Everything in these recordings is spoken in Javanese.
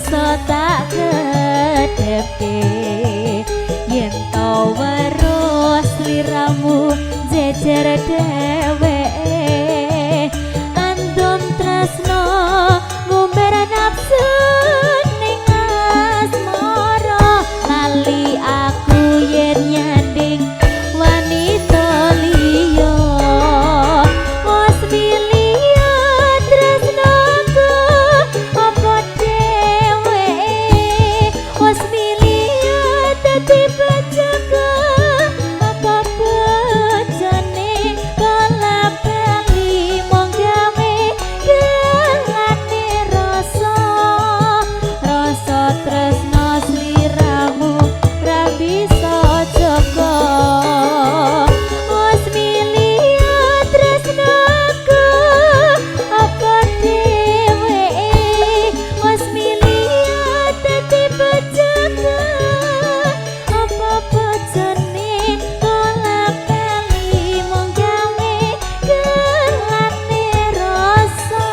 Bisa tak kedhepke yen to weruh sliramu jejer dheweke. Andum tresno ngumbar nafsu ning asmara, lali aku yen nyanding wanita liya. Wes milih tresnoku apa dheweke, wes milih dadi bojoku apa bojone. Bola bali mung gawe gelane rasa, rasa tresno sliramu ra bisa jaga. Wes milih tresnoku apa dheweke, wes milih dadi bojoku apa bojone. Bola bali mung gawe gelane rasa,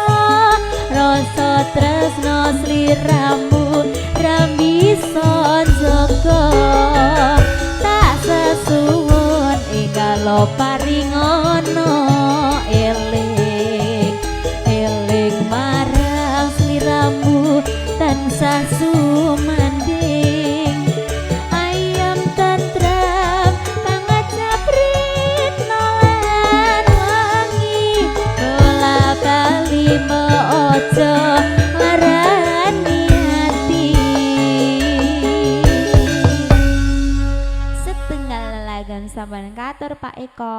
rasa tresno sliramu ra bisa jaga. Tak sesuwun enggal paringono eling, eling marang sliramu tansah sumanding. Ayem tentrem pangajap rino lan wangi, bola bali aja larani ati. Setunggal lelagon sampun katur, Pak Eko.